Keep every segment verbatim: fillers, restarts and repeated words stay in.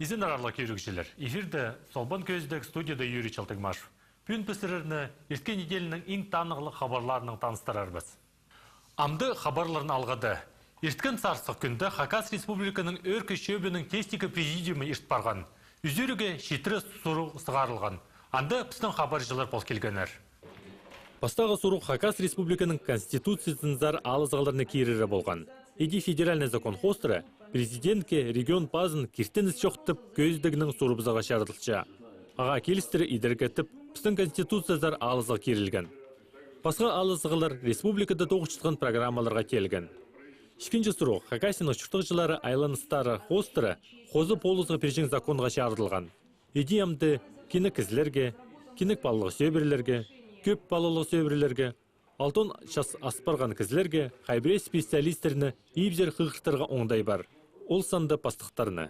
Изеннер, аарлығ кӧрігҷілер. Эфирде «Солбан кӧзідіг», студияда Юрий Чалтыгмашев. Пӱӱн піс сірерні ирткен неделяның иң танығлығ хабарларынаң таныстырарбыс. Амды хабарларны алғыда. Ирткен сарсығ кӱнде Хакас Республиканың Ӧӧркі Чӧбінің тестігі президиумы ирт парған. Ӱзӱріге читіре сурығ сығарылған. Анда пістің хабарҷылар пол килгеннер. Пастағы сурығ Хакас Республиканың Конституциязынзар алызығларны кирері полған. Іди федеральный закон хоостыра президентке регион пазын киртініс чох тіп кӧзідігнің сурыбызарға чарыдылча. Ағаа килістіре идерге тіп пістің Конституциязар алызығ кирілген. Пасха алызығлар республикада тоғынчатхан программаларға теелген. Ікінҷі сурығ Хакасияның чуртағҷылары айланыстары хоостыра хоза полызығ пирҷең законға чарыдылған. Іди амды кинек кізілерге, кинек палалығ сӧбірелерге, кӧп палалығ сӧбірелерге, алтон час ас парған кізілерге хай пірее специалистерні ибзер хығыртарға оңдай пар. Ол санда пастыхтарны.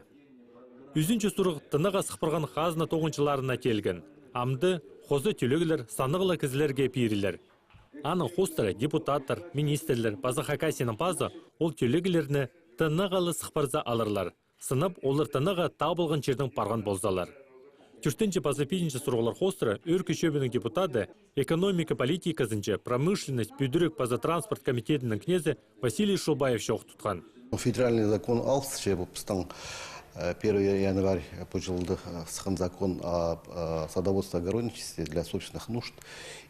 Ӱзінҷі сурығ тынағға сых парған хазна тоғынҷыларына теелген. Амды хоза тӧлеглер санағ ла кізілерге пирілер. Аның хоостыра депутаттар, министрлер паза Хакасияның пазы ол тӧлеглерні тынағға ла сых парза аларлар. Сынап, олар тынағға табылған чирдең парған ползалар. Тӧртінҷі паза пизінҷі сурығлар хоостыра Ӧӧркі Чӧбінің депутаты, экономика политиказынҷа промышленность, пӱдіріг паза транспорт комитетінің кнезі Василий Шубаев чоох тутхан. Федеральный закон алысча, пу пістің, э, первый январь пу чылда, э, сыххан закон о, э, садоводстве и огородничестве для собственных нужд.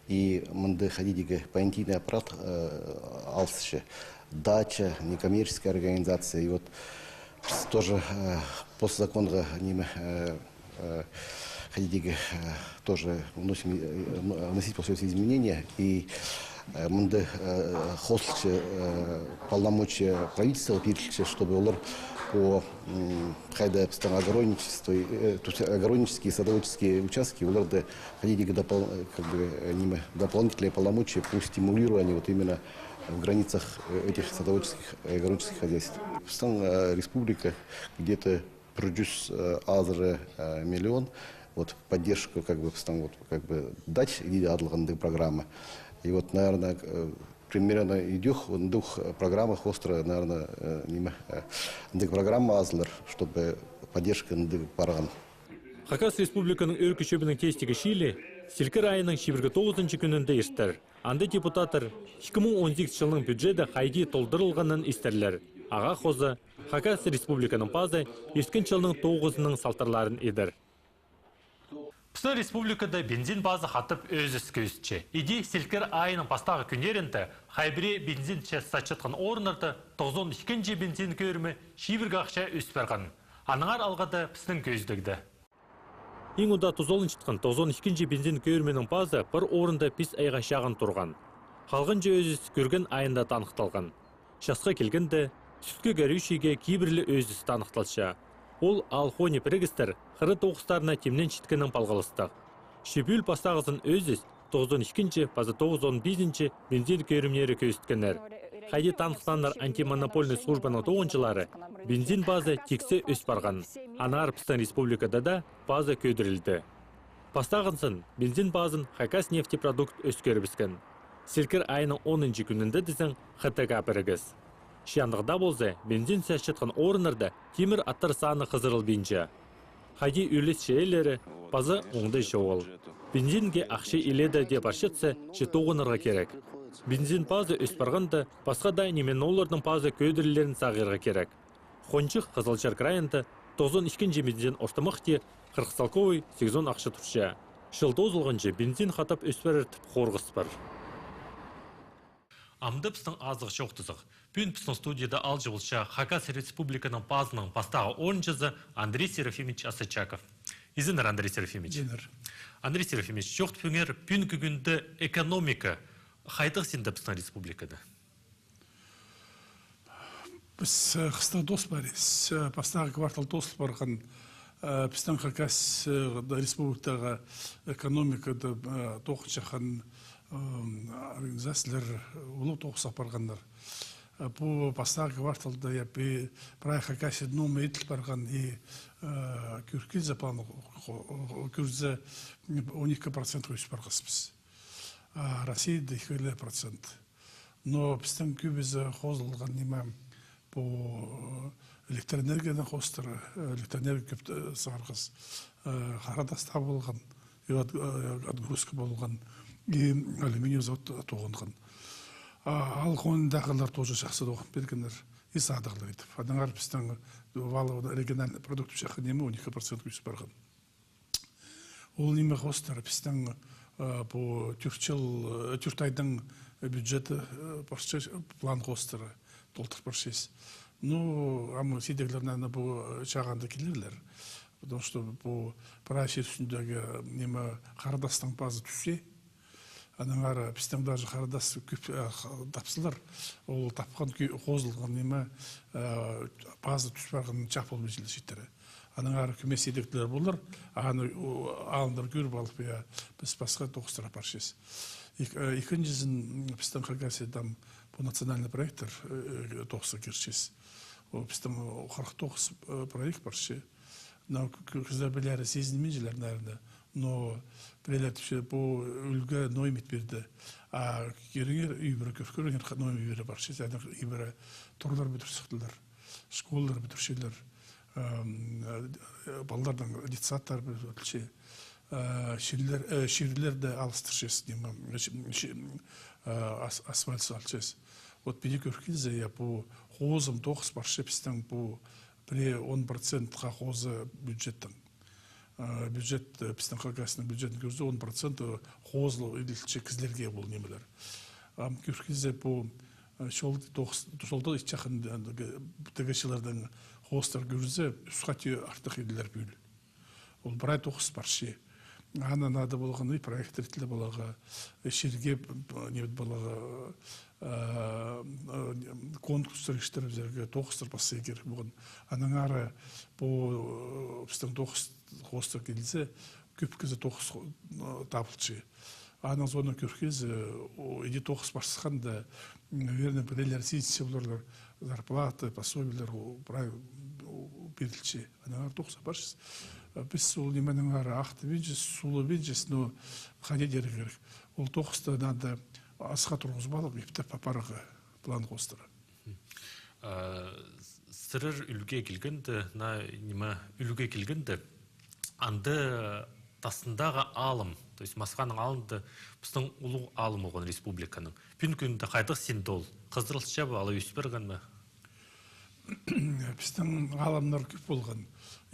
И мында хайди дее понятийный аппарат, э, алысча. Дача, некоммерческая организация. И вот піс тоже, э, пос законға, ниме, э, э, хайди дее, э, тоже вносим, э, вносить пос изменения. И, э, мында, э, хозылча, э, полномочия правительствоға пирілче, чтобы олар по, м, хайда пістің огородничество, э, то есть огороднические, садоводческие участки, оларда хайди дее допол-, э, как бы, э, ниме, дополнительные полномочия по стимулированию вот именно в границах, э, этих садоводческих и огороднических хозяйств. Пістің, э, республика где-то пір чӱс, э, азыра, э, миллион, вот, поддержку, как бы, пістің, вот, как бы, дать, иди адалған андағ программа. И вот, наверное, э, примерно идӧк, андағ программа хоостыра, наверное, э, ниме, э, андағ программа азылар, чтобы поддержка андағ парған. Хакас Республиканың Ӧӧркі Чӧбінің тестігі чыылии сілкер айының чибіргі тоғызынҷы кӱнінде иртер. Анда депутаттар ікі муң он сигізінҷі чылның бюджеті хайди толдырылғанын истерлер. Ағаа хоза Хакас Республиканың пазы ирткен чылның тоғызының салтарларын идер. Пістің республикада бензин пазы хатап ӧзіс кӧзітче. Иди сілкер айының пастағы кӱннерінде хай пірее бензин сатчатхан орыннарда тоғызон ікінҷі бензин кӧрімі чибіргі ахча ӧс парған. Аннаңар алғыда пістің кӧзідігде. Иң удаа тузаланчатхан тоғызон ікінҷі бензин кӧрімінің пазы пір орында пис айға чағын турған. Халғанҷы ӧзіс кӧрген айында таныхталған. Часха килгенде, сӱтке горючийге кибірлі ӧзіс таныхталча. Ол алхони пірігістер хыра тоғыстарына тимненчеткеннең палғалыстығ. Че пӱӱл пастағызын ӧзіс тоғызон ікінҷі паза тоғызон пизінҷі бензин кӧрімнері кӧзіткеннер. Хайди таныхтааннар антимонопольный службаның тоғынҷылары, бензин пазы тиксі ӧс парған. Аннаңар пістің республикада даа пазы кӧдірілді. Пастағызын бензин пазын Хакас нефтепродукт ӧскірібіскен. Сілкер айының онынҷы кӱнінде тізең Х Т К пірігіс. Че андағ даа полза, бензин сатчатхан орыннарда тимір аттар саны хызырылбинча. Хайди ӧлес чайалары паза оңдай чоғыл. Бензинге ахча иледе дее парчатса, че тоғынарға кирек. Бензин пазы ӧс парғанда, пасха даа ниме-нолларның пазы кӧдірілерін сағирға кирек. Хонҷых Хызылчар крайында тоғызон ікінҷі бензин ортымахти хырых салковай сигізон ахча турча. Чыл тоозылғанҷа бензин хатап ӧс парар тіп хорғыс пар. Амды пістің азығ чоохтазығ. Пӱӱн пістің студияда аалҷы полча Хакас Республиканың пазының пастағы орынҷызы Андрей Серафимович Асочаков. Изеннер, Андрей Серафимович. Изеннер. Андрей Серафимович, чоохтапчаңар, пӱӱнгі кӱнде экономика хайдағ синде пістің республикада? Піс, э, хыстығ тоос парибыс, э, пастағы квартал тоозыл парған, э, пістің Хакас, э, республикадағы экономикада, э, тоғынчатхан, э, организациялар улуғ тоғыс апарғаннар. Э, пу пастағы кварталда, я, пе-, прай Хакасияда ниме иділ парған и, э, кӧркізе план, кӧрзе, он ікі процентке ӧс парғабыс. А Россияда ікі ле процент. Но пістің кӧбізі хозылған ниме, пу, э, Электроэнергияның хоостыра, э, электроэнергия кӧп, э, сығарғас. Э, хара тас табылған, и от-, э, отгрузка полған, и алюминий завод тоғынған. А, ал хоныдағылар тоже чахсы тоғын пиргеннер, и садығлар итіп. Аннаңар пістің валовый региональный продукт пу чахха ниме он ікі процент ӧс парған. Ол ниме хоостыра пістің, э, пу тӧрт чыл, э, тӧрт айдың бюджеті, э, парча, план хоостыра толдыр парчабыс. Ну, ам сидіглер, наверное, пу, э, чағында килерлер. Потому что пу прай чир ӱстӱндегі ниме хара тастың пазы тӱсче. Аннаңар пістің даже хара тас кӧп, э, х-, тапсалар, ол тапхан кӧ-, хозылған ниме, э, пазы тӱс парған чапылбинчалар чииттері. Аннаңар кӧмес идектілер полар, аны, о, алындар кӧріп алып, я, піс пасха тоғыстыра парчабыс. Ик-, э, ікінҷізін, м, пістің Хакасияда пу национальный проекттер, э, э, тоғысха кирчебіс. Ол пістің, о, хырых тоғыс, э, проект парча. Но к-, к-, кізілер піреелері сизінминчелер, наверное. Но піреелер тіпче, пу ӱлгӱ ноо ниме пирді. А кӧріңер, ибіре кӧр-, кӧріңер, ноо ниме пиріп парча. Ибіре турлар пӱдірчеткен, школалар пӱдірчелер, ам, э, палаларның детсадтары пӱдірілче. Э, чирлер, э, чирлерні алыстырчабыс, ниме, чи-, чи-, э, ас-, асфальт салчабыс. Вот піди кӧр килзе, я, пу хозым тоғыс парча пістің пу пірее он процентке хоза бюджеттің. Э, бюджет, э, пістің Хакасияның бюджетін кӧрзе, он процент, э, хозылып иділче кізілерге ол нимелер. Ам кӧр килзе, пу, э, чол тоғыс, чолда ит чахын, э, тігі, тігі чылларның хоостар кӧрзе, ӱс хати артых иділер пӱӱл. Ол прай тоғыс парча. Аны надо полған и проект ретінде поларға, и чирге, п-, п-, ниме поларға, э, э, конкурстар иртірібізерге, тоғыстар пасха кирек полған. Аннаңар пу, э, пістің тоғыс, тоғыстар килзе, кӧп кізі тоғыс хо-, э, табылча. Аның соонаң кӧр килзе, о, иди тоғыс парчатханда, наверное, піреелер сизінче поларлар, зарплата, пособиелер, о, прай, о, пирілче. Аннаңар тоғыс парчабыс. Э, піс ол нименеңер ахтабинчабыс, сулабинчабыс, но хайди идерге кирек. Ол тоғысты надо асха турғызып алып, иптеп апарарға план хоостыра. Мгм. А, с-, сірер ӱлгӱге килгенде, на, ниме, ӱлгӱге килгенде, анда тастындағы алым, то есть Москваның алнында пістің улуғ алым полған республиканың. Пӱӱнгі кӱнде хайдағ синде ол? Хызырылча ба, алай ӧс парған ба? Пістің алымнар кӧп полған.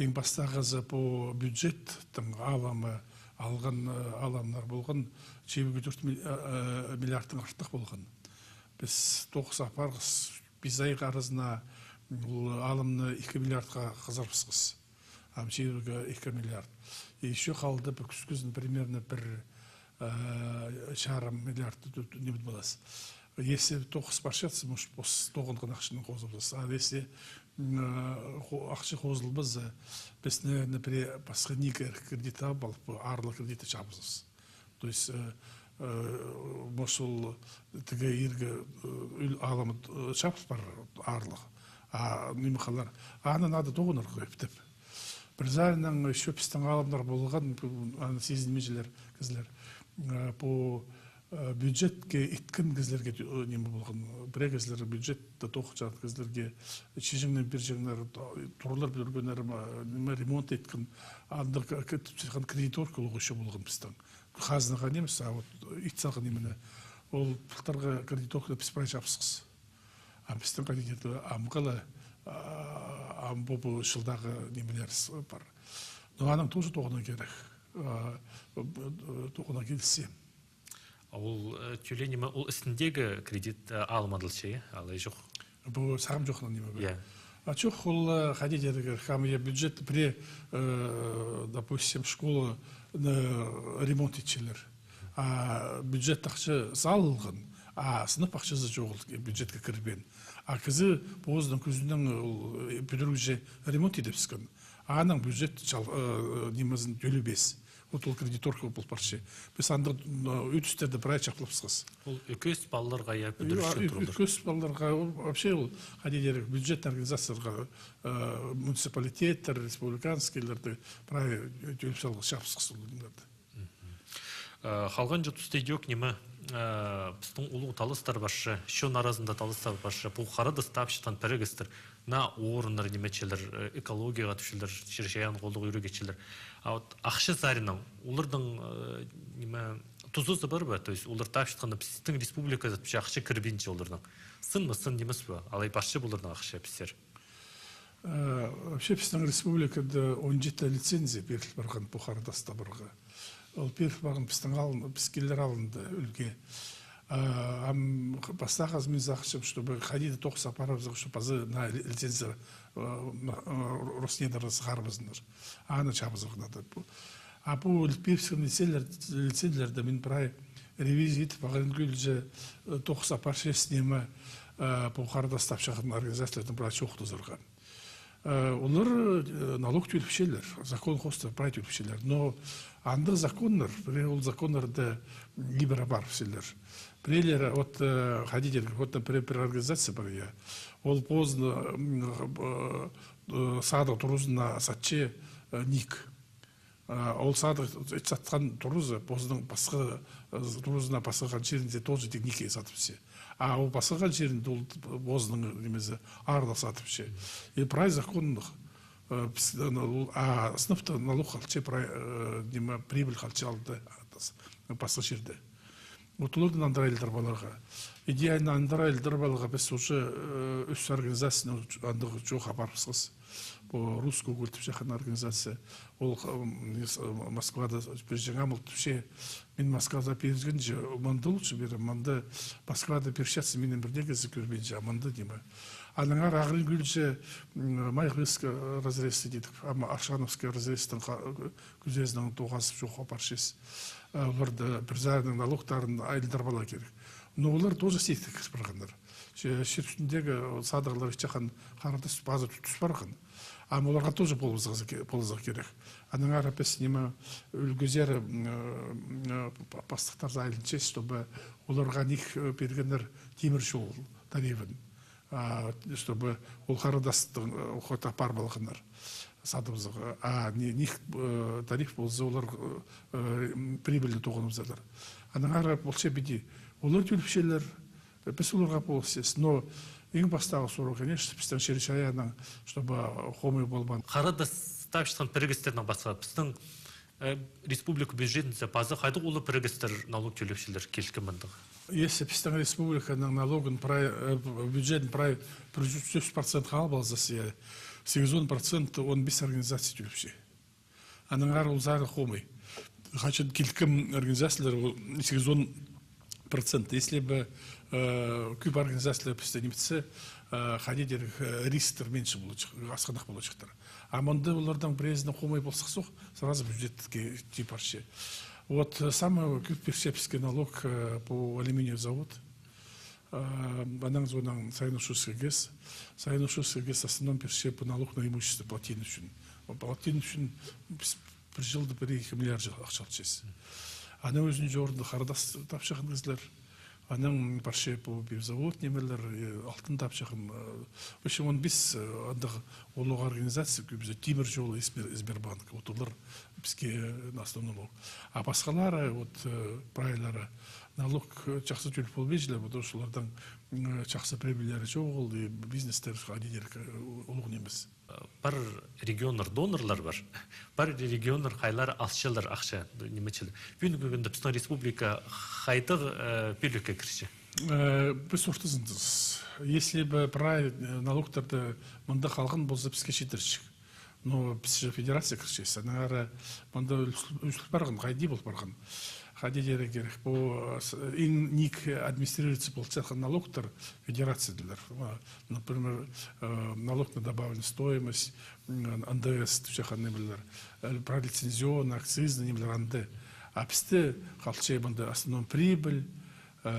Иң пастағызы пу бюджеттің алымы, алған, э, алымнар полған чибіргі тӧрт мил-, э, э, миллиардтаң артых полған. Піс тоғыс апарғас, пис айға аразына ол алымны ікі миллиардха хызырыбысхас. Ам чибіргі ікі миллиард. И ещё халды пір кӱскізін примерно пір, э, чарым миллиард ту-, ту-, ниме полас. Если тоғыс парчатса, может, пос тоғынған ахчанаң хозыбысхас. А если, м, э, хо-, ахча хозылбаза, піс, наверное, пірее пасха ниме кредит алып, аарлығ кредитті чабызыбыс. То есть, э, э, может, ол тігі иргі, э, ӱл алымы, э, чабыл парар аарлығ. А ниме халар? Аны надо тоғынарға иптеп. Пір саринаң ещё пістің алымнар полған, пу, аны сизінминчелер кізілер. Э, пу, э, бюджетке иткен кізілерге, э, ниме полған. Пірее кізілер бюджетте тоғынчатхан кізілерге чиҷеңнер, пирҷеңнер, турлар пӱдіргеннер, ма, ниме, ремонт иткен, андағ к-, к-, кредиторка улуғ ещё полған пістің. Хазнаға нимес, а вот ит салған нимені. Ол пылтырғы кредиторканы піс прай чапсыхпыс. А пістің кредиторка амғы ла, а, ам пу, пу чылдағы нимелер с-, пар. Но анаң тоже тоғынарға кирек. А, б-, б-, тоғынарға килісче. А ол, э, тӧле ниме, ол істіндегі кредит, э, алым адалча, я? Алай чох? Пу сағам чох ниме бе? Я. А чох, ол, э, хайди идерге кирек, ам, я, бюджет пірее, э, допустим, школаны ремонт итчелер. А бюджет ахча салылған, а сынап ахчазы чоғыл, бюджетке кірбеен. А кізі позының кӱзінең ол, э, пӱдірігҷе ремонт идібіскен. Анаң бюджет чал-, э, нимезін тӧлебес. Вот ол кредиторка пол парча. Піс андағ, м, ӱдістерді прай чаплапсхас. Ол ӱкӧс палаларға, я, пӱдірче туралар. Ӱкӧс палаларға, ол вообще ол, хайди идерге, бюджетный организацияларға, э, муниципалитеттер, республиканскийлерді прай тӧлеп салғас чапсыхпыс ол нимелерді. Мгм. Э, халғанҷы туста идӧк ниме, э, пістің улуғ таластар парча, чон аразында таластар парча, пу хара тас таап чатхан пірігістер, наа орыннар ниме итчелер, э, экологияға тіпчелер, чир-чайаанға холдығ ӱрегечелер. А вот ахча саринаң, оларның, э, ниме, тузазы пар ба? То есть олар таап чатханда пістің республикада тіпче ахча кірбинче оларның. Сын ма, сын нимес пе? Алай парча ба оларның ахча пістер? Э, вообще, пістің республикада он читі лицензия пиріл парған пу хара тас табарға. Ол пиріл парған пістің алын, піс килер алында ӱлгӱ. Э, ам пастағы мин сағынчам, чтобы хайди-да тоғыс апарыбызарға, чтобы пазы наа ли-, лицензия, э, на-, э, Роснедр сығарыбызыннар. Аны чабызарға надо. А пу пирібіскен лицензиялар, лицензияларда мин прай ревизия итіп, ағырин кӧлзе, э, тоғыс апарча ниме, э, пу хара тас тапчатхан организацияларның прай чоохтазарға. Э, олар, э, налог тӧлепчелер, закон хоостыра прай тӧлепчелер. Но андағ законнар, пірее ол законнарны ибіре парыбысчалар. Піреелері, вот, э, хайди дирге, вот, например, пір организация пар, я. Ол позының, м, э, э, садығ турызына сатча, э, ник. А, ол садығ сатхан турызы, позының пасха, э, турызына пасха чирінде тоже тек никке сатыпча. А ол пасха чирінде ол позының нимезі арда сатыпча. И прай законнығ, э, піс-, ана, ол, а сынап та налог халча, прай, э, ниме, прибыль халча алды, пасха чирде. Вот оларны андыра илдіріп аларға. Идеяны андыра илдіріп аларға піс уже, э, ӱс организацияны андағ чоох апарыбысхабыс. Пу «Русский уголь» тіпчатхан организация, ол, м, ес-, м, Москвада пирҷең ам ол тіпче. Мин Москвада пиргенҷе, мында лучше пирем, мында Москвада пирчатса, миннең пірдеңе кізі кӧрбинче, а мында ниме. Аннаңар ағырин кӧлзе, м, Майғыстығ разрезі тидік, ам Аршановский разрезтің ха-, кӱзезінең тоғазып чоох апарчабыс. Э, оларда пір саринаң налогтарын айландырып ала кирек. Но олар тоже сидік кір парғаннар. Че-, чир ӱстӱндегі садығлар итчатхан хара тас паза тӱс парған. Ам оларға тоже полызарға ке-, полызарға кирек. Аннаңар піс ниме, ӱлгӱзер, м, э, м, э, па-, пастыхтарзар айланчабыс, чтобы оларға ник, э, пиргеннер тимір чол тарифін. А, чтобы ол хара тастың, э, охота апарып алғаннар садыбызарға. А ни-, ник, э, тариф полза, олар, э, м, прибыльні тоғыныбызарлар. Аннаңар полча піди. Олар тӧлепчелер, э, піс оларға полысчабыс. Но иң пастағы сурығ, конечно, пістің чир-чайааннаң, чтобы хомай полбаан. Хара тас тапчатхан пірігістернең пасха, пістің Э, республика бюджетінзер паза хайдағ улуғ пірігістер налог тӧлепчелер килкіміндең? Если пістің республиканың налогын прай, э, бюджетін прай пір чӱс, чӱс процент халып алза, сигізон процент он пис организация тӧлепче. Аннаңар ол сари хомай. Хаҷан килкім организациялар ол сигізон процент. Если бы, э, кӧп организациялар пісте ниме итсе, э, хайди дирге, э, рисктер менше поларҷых, асхынах поларҷыхтар. А мында оларның пірезінің хомай полза сох, сразу бюджетке тип парча. Вот, э, самый кӧп пирче піске налог, э, по алюминиевый завод. Э, анаң соонаң Саяно-Шушенский ГЭС. Саяно-Шушенский ГЭС в основном пирче по налог на имущество плотина ӱчӱн. Плотина ӱчӱн піс пір чылда пір-ікі миллиард чыл ахча алчабыс. Анаң ӱзінҷі орында хара тас тапчатхан кізілер. Анаң парча по пивзавод нимелер, э, алтын тапчатхан, э, в общем, он пис, э, андағ улуғ организация, кӧбізі тимір чол, Сбер-, Сбербанк. Вот олар піске, э, на основном налог. А пасхалары, вот, э, прайлары, налог, э, чахсы тӧлеп полбинчалар, потому что оларның, м, чахсы прибыльлері чоғыл, и бизнестер хайди дирге, э, улуғ нимес. Пар регионнар донорлар пар. Пар регионнар хайлар алчалар ахча, ниме итчелер. Пӱӱнгі кӱнде пістің республика хайдағ, э, пӧлікке кірче? Э, піс ортызындабыс. Если бы прай, э, налогтарны мында халған полза, піске читірҷік. Но піс же федерация кірчебіс. Анаң ары мында ӱзіл-, ӱзіл парған, хайди пол парған. Хайди дирге кирек. Пу, э, с-, иң ниик администрируется полчатхан налогтар федерациядалар. Ма, например, э, налог на добавленную стоимость, м, НДС тіпчатхан нимелер, э, пролицензионный, акцизный нимелер анда. А пісте халча мында основном прибыль, э,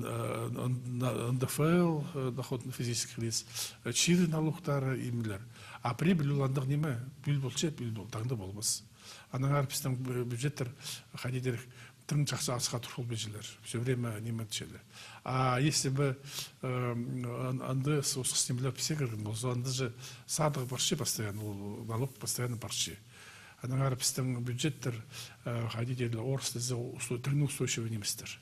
э, НДФЛ, э, доход на физических лиц, э, чир налогтары, нимелер. А прибыль ол андағ ниме, пӱӱл полча, пӱӱл пол-, таңда полбас. Анаң ары пістің бю-, бюджеттер, хайди дирге, тың чахсы асха тур полбинчалар. Всё время ниме итчелер. А если бы, э, ан-, анда соосхас нимелер піске кірген полза, анда же садығ парча постоянно, ол налог постоянно парча. Анаң ары пістің бюджеттер, э, хайди дирге, орыс тілінзер усто-, тың устойчивый ниместер.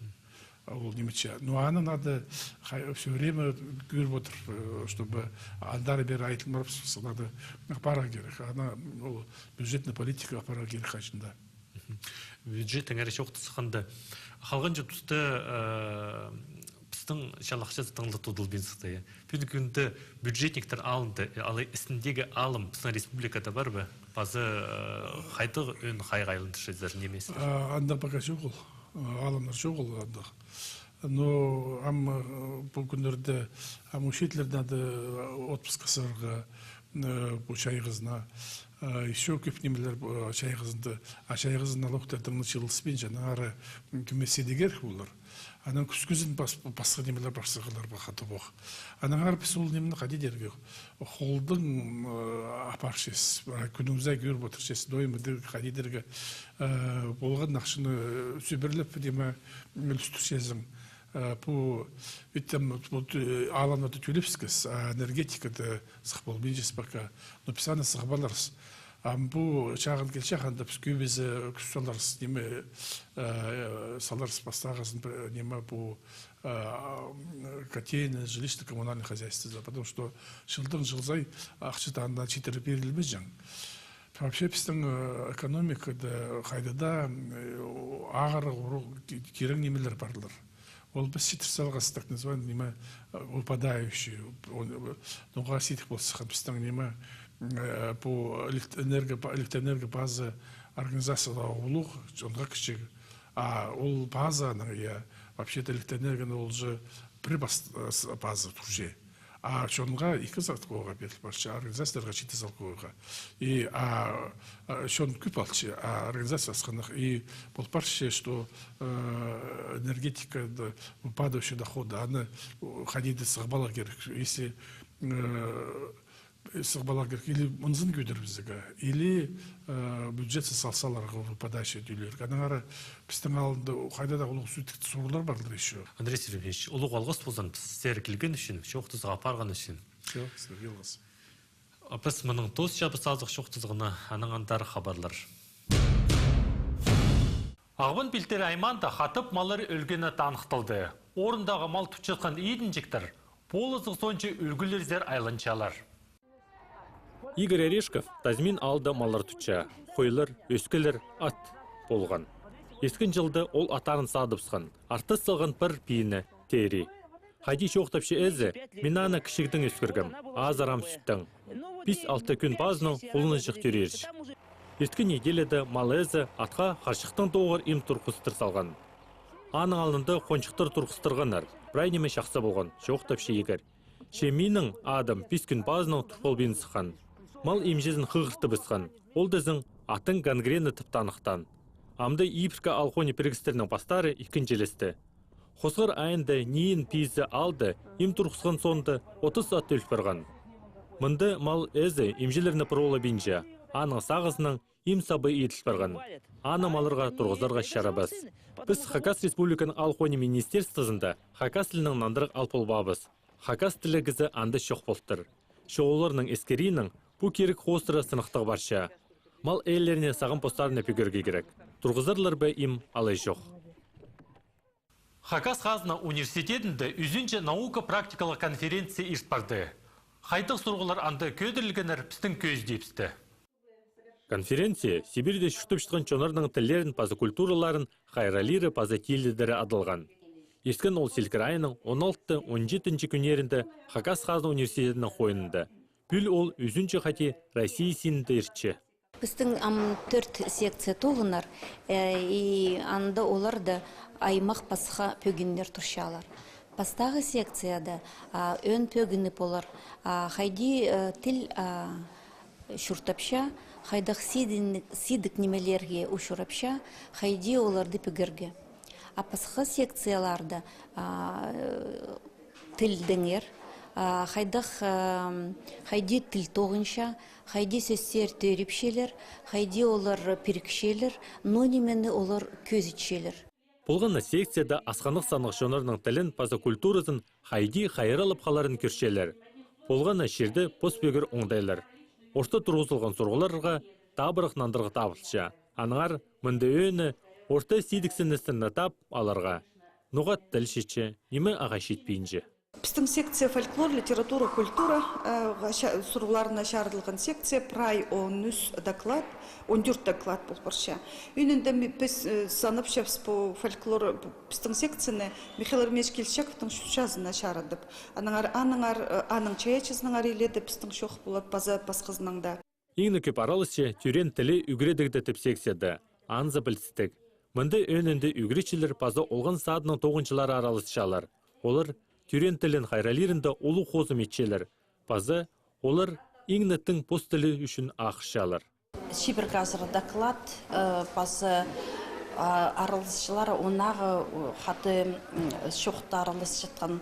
Ол ниме че. Но аны надо хай-, всё время кӧріп одыр, э, чтобы андар-пеер айтылмай, надо апарарға кирек. Аны ол бюджетный политика апарарға кирек хаҷан даа. Мгм. Бюджеттең ары чоохтасханда, халғанҷы туста, э, пістің чал ахчазы тың ла тудылбин сыхты, я. Пӱӱнгі кӱнде бюджетниктер алнында, э, алай істіндегі алым пістің республикада пар ба? Паза, э, хайдағ ӧӧн хайығ айландырчазар, ниме істер? А, андағ пока чоғыл. Э, алымнар чоғыл андағ. Но ам, э, пу кӱннерде ам учительлерні дее, э, отпускха сығарға, э, пу чайғызына. Э, ещё кӧп нимелер, э, чайғызында. А чайғызын налогтардаң чыылыспинча, аннаңар, м, кӧмес сидігер полар. Анаң кӱскӱзін пас-, пасха нимелер пар сығарлар ба хатабох. Аннаңар піс ол нимені хайди идерге, холдаң, э, апарчабыс, а, кӱннің сай кӧріп одырчабыс, доймыды хайди идерге, э, полған ахчаны, э, сӧбірелеп, ниме, ӱлӱстірчезің. Э, пу, ведь там, вот, э, алымны тӧлепчебіс, а энергетикада сығып полбинчабыс пока. Но піс аны сығып аларбыс. Ам пу чағын килче, анда піс кӧбізі кӱс саларбыс, ниме, э, саларбыс пастағызын, пір, ниме, пу, э, котельная, жилищно-коммунальное хозяйствозар, потому что чылдаң чыл сай ахча анда читіре пирілбеҷең. Вообще пістің, э, экономикада хайдағ даа, э, ағырығ, урығ ки-, кирек нимелер парлар. Ол піс читіре салғабыс, так называемый, ниме, э, выпадающий, он, э, ноға сидік полысхан пістің, ниме, э, пу элект-, энерго-, па-, электроэнерго паза организацияда улуғ, чонға кічіг. А ол паза, анаң, я, вообще-то электроэнергоны ол же пір пас-, э, с-, паза турча. А чонға ікі салковайға пиріл парча, а организацияларға читі салковайға. И, а, а, чон кӧп алча, а организация асхынах. И пол парча, что, э, энергетикада выпадающие доходы, аны, э, хайди даа сығып аларға кирек. Если, э, сығып аларға кирек, или мынзын кӧдірібізерге, или, э, бюджетсер сал саларға выпадающий тӧлирге. Аннаңар пістің алнында хайдағ даа улуғ сӱдік сурығлар парлар ещё. Андрей Сергеевич, улуғ алғыс ползын сірер килген ӱчӱн, чоохтазарға апарған ӱчӱн. Всё, сірерге алғыс. А піс мының тоосчабыс азых чоохтазығны, анаң андар хабарлар. Ағбан пилтірі аймаанда хатап маллар ӧлгені таныхталды. Орындағы мал тутчатхан идінҷіктер полызығ соонҷа ӱлгӱлерзер айланчалар. Игорь Орешков Тазьмин аалда маллар тутча. Хойлар, ӧскілер, ат полған. Ирткен чылда ол аттарын садыбысхан, артыс салған пір пиині, Терри. Хайди чоохтапча ээзі, мин аны кічігдең ӧскіргем, азыра ам сӱттең. Пис-алты кӱн пазынаң хулунаҷах тӧреерҷік. Ирткен неделяда мал ээзі атха харҷыхтаң тоғыр им турғыстыр салған. Аның алнында хонҷыхтар турғыстырғаннар, прай ниме чахсы полған, чоохтапча Игорь. Че минің адым пис кӱн пазынаң тур полбин сыххан. Мал имҷізін хығыртыбысхан. Ол тізең аттың гангрена тіп таныхтаан. Амды ибіркі аал хонии пірігістернің пастары ікінҷілесті. Хосхар айында ниин пизі алды им турғысхан соонда отыс ат ӧл парған. Мында мал ээзі имҷілерні пыролабинча, аның сағызынаң им сабы иділ парған. Аны малларға турғызарға чарабас. Піс Хакас Республиканың аал хонии министерствозында хакас тілінең нандырығ ал полбаабыс. Хакас тілі кізі анда чох полтыр. Чоғылларның эскерінең пу кирек хоостыра сынахтығ парча. Мал ээлеріне сағам постарына пӱгерге кирек. Турғызарлар ба им, алай чох. Хакас хазна университетінде ӱзінҷі наука-практикалығ конференция ирт парды. Хайдағ сурығлар анда кӧдірілгеннер, пістің кӧзідібісте. Конференция Сибирьде чуртапчатхан чоннарның тіллерін паза культураларын хайраллиры паза тилідері адалған. Ирткен ол сілкір айның он алты-он читінҷі кӱннерінде Хакас хазна университетінің хойнында. Пӱӱл ол ӱзінҷі хати Россия синінде иртче. Пістің ам тӧрт секция тоғынар, э, и анда оларда аймах пасха пӧгіннер турчалар. Пастағы секцияда, а, ӧӧн пӧгіні полар, а, хайди, э, тіл, а, чуртапча, хайдағ сидік, сидік нимелерге учурапча, хайди оларды пӱгерге. А пасха секцияларда, а, э, тілдеңер, а, хайдағ, а, хайди тіл тоғынча, хайди сӧстер тӧріпчелер, хайди олар пирікчелер, ноо нимені олар кӧзітчелер. Полған на секцияда асханах саннығ чоннарның тілін паза культуразын хайди хайраллап халарын кӧрчелер. Полған на чирде пос пӧгер оңдайлар. Орта турғызылған сурығларға табырах нандырығ табылча. Аннаңар мында ӧӧні орта сидіксіністерні тап аларға. ноға тіл читче, ниме ағаа читпинче. Пістің секция фольклор, литература, культура, э, ға ча-, сурығларына чарыдылған секция, прай он ӱс доклад, он тӧрт доклад пол парча. Ӱнінде ми-, піс, э, санапчабыс пу фольклор, пу пістің секцияны Михаил Еремеевич Кильчичаковтың чу-, чазына чарыдып. Аннаңар, аннаңар, э, аның чайаачызынаңар иледе пістің чоох полар, паза пасхазынаң даа. Иң не кӧп араласчы тӧреен тілі ӱгредіг тіп секцияда, анзы пілдістіг. Мында ӧӧнінде ӱгретчілер паза олған садының тоғынҷылары араласчалар. Олар тӧреен тілін хайраллирында улуғ хозым итчелер. Паза олар иң не тың пос тілі ӱчӱн ахчалар. Чибіргі азыра доклад, э, паза, а, араласчылар, ондағы, э, хада, м, чоохта араласчатхан,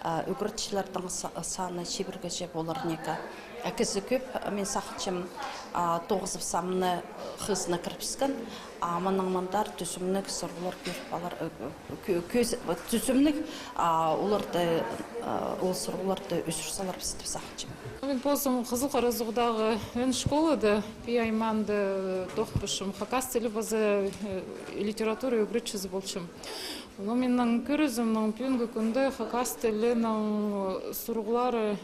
а, ӱгретчілердің са-, саны чибіргіҷе полар ниме. А кізі кӧп, мин сағынчам, а, тоғызыбысамны хызына кірібіскен, а мының мындар тӱзімніг сурығлар кӧр палар, э, кӧ-, кӧс-, тӱзімніг, а, оларды, а, ол сурығларды ӱзӱр саларбыс тіп сағынчам. Мин позым Хызыл Харазуғдағы ӧӧн школада, пи аймаанда, э, тоғынчам, хакас тілі паза, э, литература ӱгретчізі полчам. Но минің кӧрізімнең пӱӱнгі кӱнде хакас тілінің, э, сурығлары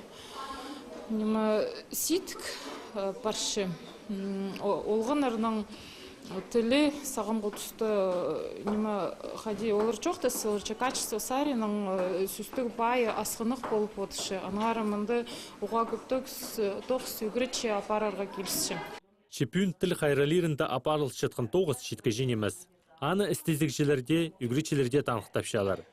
ниме сидік, э, парча. М, о-, олғаннарның тілі сағам пу туста, э, ниме, хайди олар чоохтасчалар, че качество саринаң, э, сӧстіг пайы асхынах полып одырча. Аннаңар мында уғаа кӧп тоғыс, тоғыс ӱгретчі апарарға килісче. Че пӱӱн тіл хайраллирында апарылчатхан тоғыс читкіҷе нимес. Аны істезігҷілерде, ӱгретчілерде таныхтапчалар.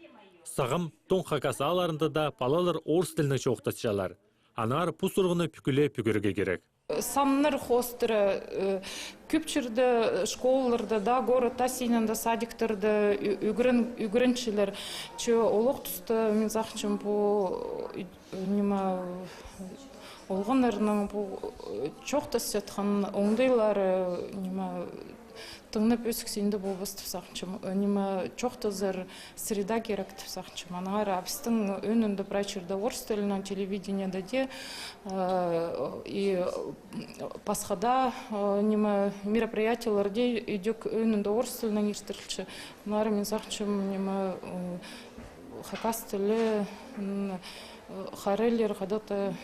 Сағам тоң хакас аалларында даа палалар орыс тілінең чоохтасчалар. Аннаңар пу сурығны пӱкӱле пӱгерге кирек. Саннар хоостыра, э, кӧп чирде, школаларда даа, городта, синінде садиктарда ӱ-, ӱгрен-, ӱгренчелер. Че олох туста, мин сағынчам, пу, э, ниме, олғаннарның пу, э, чоохтасчатхан оңдайлары, ниме, тыңнап ӧсіксенде полбас тіп сағынчам. Э, ниме, чоохтазар среда кирек тіп сағынчам. Аннаңар, а, пістің ӧӧнінде прай чирде орыс тілінең телевидениеде дее, э, и, м, пасха даа, э, ниме, мероприятиелерде идӧк ӧӧнінде орыс тілінең иртірілче. Аннаңар мин сағынчам, ниме, э, хакас тілі, м, э, хайраллир хайдағ-да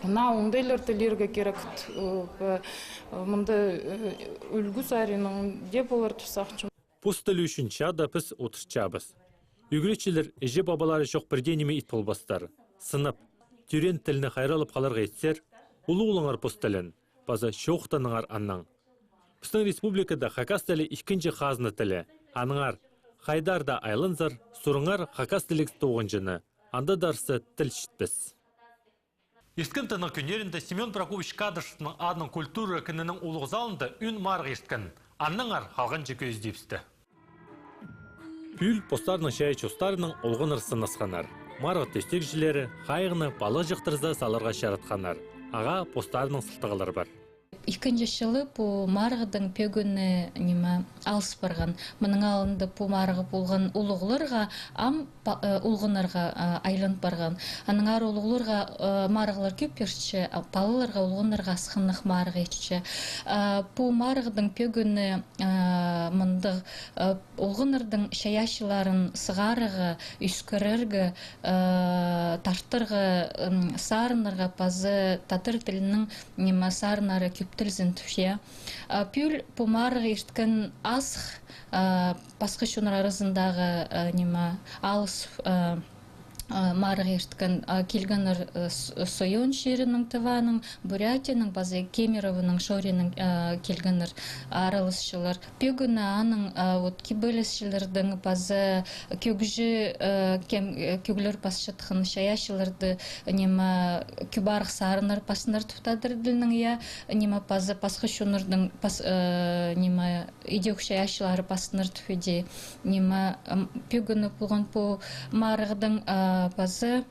наа оңдайларда илерге кирек, э, п-, э, мында, э, ӱлгӱ саринаң дее полар тіп сағынчам. Пос тіл ӱчӱн чаада піс одырчабыс. Ӱгретчілер іҷе-пабалары чох пірдее ниме ит полбастар. Сынап, тӧреен тілні хайраллап халарға итсер, улуғлаңар пос тілін, паза чоохтаныңар аннаң. Пістің республикада хакас тілі ікінҷі хазна тілі. Аннаңар хайдар даа айланзар, сурыңар хакас тіліг тоғынҷыны, анда даа арса тіл читпес. Ирткен тынағ кӱннерінде Семён Прокопьевич Кадышевтің адынаң культура кінінің улуғ залында ӱн марығ ирткен. Аннаңар халғанҷы кӧзідібісті. Пӱӱл постарының чайаачы устарынаң олғаннар сынасханнар. Марығ тӧстегҷілері хайығны палаҷыхтырза саларға чаратханнар. Ағаа постарының сылтағлары пар. Ікінҷі чылы пу марығдың пӧгіні, ниме, алыс парған. Мының алнында пу марығ полған улуғларға, ам па-, э, олғаннарға, а, айлан парған. Аннаңар улуғларға, э, марығлар кӧп иртче, а палаларға, олғаннарға асхынах марығ иртче. А, пу марығдың пӧгіні, а, мындағ, а, олғаннардың чайаачыларын сығарарға, ӧскірерге, а, тартарға, м, сарыннарға паза тадар тілінің, ниме, сарыннары кӧп тілзін тіпче. А, пӱӱл пу марығ ирткен асых, а, пасха чоннар аразындағы, а, ниме, алыс, а, а, марығ ирткен, а, килгеннер, а, С-, Сойон чирінең, Тываның, Бурятияның, паза Кемеровоның, Шориның, а, килгеннер араласчылар. Пӧгіні аның, а, вот, кибелісчілердің паза кӧгҷі, а, кем, а, кӧглер пасчатхан чайаачыларды, ниме, кӧп арах сарыннар пасханнар тіп тадар тілінең, я, ниме, паза пасха чоннардың пас-, а, ниме, идӧк чайаачылары пасханнар тіп иди, ниме, м, пӧгіні полған пу марығдың, а, паза,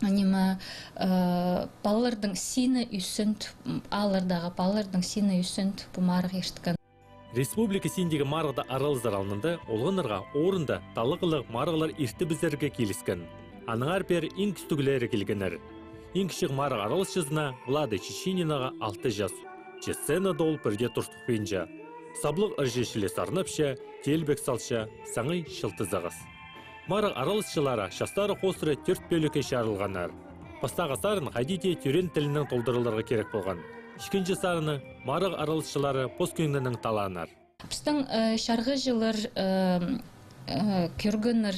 ниме, а, палалардың сині ӱсін тіп, м, ааллардағы палалардың сині ӱсін тіп пу марығ ирткен. Республика синіндегі марығда аралазар алнында олғаннарға орында талғалығ марығлар иртібізерге киліскен. Аннаңар пеер иң кӱстіглері килгеннер. Иң кічіг марығ араласчызына Влада Чеченинаға алты час. Че сценада ол пірдее туртухпинча. Саблығ ырҷы чіли сарнапча, теелбек салча, саңай чылтызығыс. Марығ араласчылары частары хоостыра тӧрт пӧлікке чарылғаннар. Пастағы сарын хайди дее тӧреен тілінең толдырыларға кирек полған. Ікінҷі сарынны марығ араласчылары пос кӧңнінең талааннар. Пістің, э, чарғыҷылар, э, э, кӧргеннер,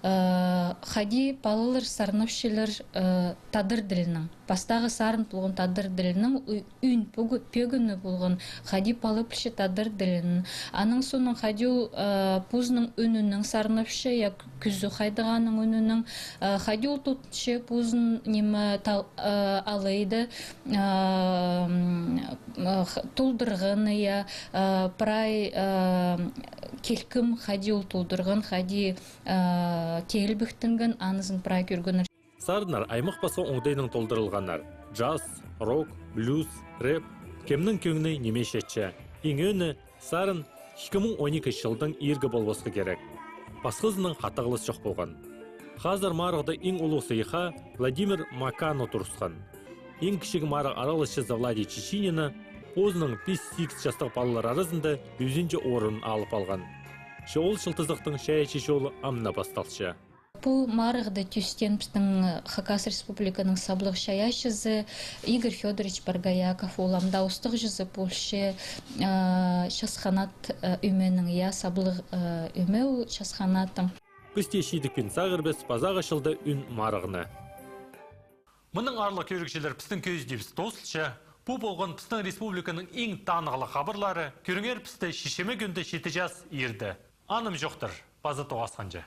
э, хайди палалар сарнапчалар, э, тадар тілінең. Пастағы сарын полған тадар тілінең, ӱ-, ӱн пӧгі-, пӧгіні полған, хайди пала пілче тадар тілін. Аның соонаң хайди ол, э, позының ӱнінең сарнапча, я, кӱзі хайдағ аның ӱнінең, э, хайди ол тутча позын, ниме, тал-, э, алай даа, э, м, э, х-, толдырған, я, э, прай, э, килкім хайди ол толдырған, хайди, э, теелбектенген, анызын прай кӧргеннер. Сарыннар аймах пасха оңдайнаң толдырылғаннар. Джаз, рок, блюз, рэп. Кемнің кӧңні ниме читче. Иң ӧӧні, сарын ікі муң он ікі чылдаң иргі полбасха кирек. Пасхазынаң хатығлас чох полған. Хазыр марығда иң улуғ сыйыхха Владимир Макану турысхан. Иң кічіг марығ араласчызы Влади Чечинина позының пис-сигіс частығ палалар аразында ӱзінҷі орын алып алған. Че ол чылтызыхтың чайаачы чолы ам на пасталча. Пу марығда тӧстеен пістің Хакас Республиканың саблығ чайаачызы Игорь Фёдорович Боргояков, ол ам даа устағҷызы полча, а, Час Ханат, а, ӧменің, я, саблығ, а, ӧме ол Час Ханаттың. Піс тее чидікпин сағырбас пазағы чылда ӱн марығны. Мының, аарлығ кӧрігҷілер, пістің кӧзідиибіс тоозылча. Пу полған пістің республиканың иң танығлығ хабарлары. Кӧріңер пісті чечеме кӱнде читі час иирде. Анымҷохтар, паза тоғасханҷа.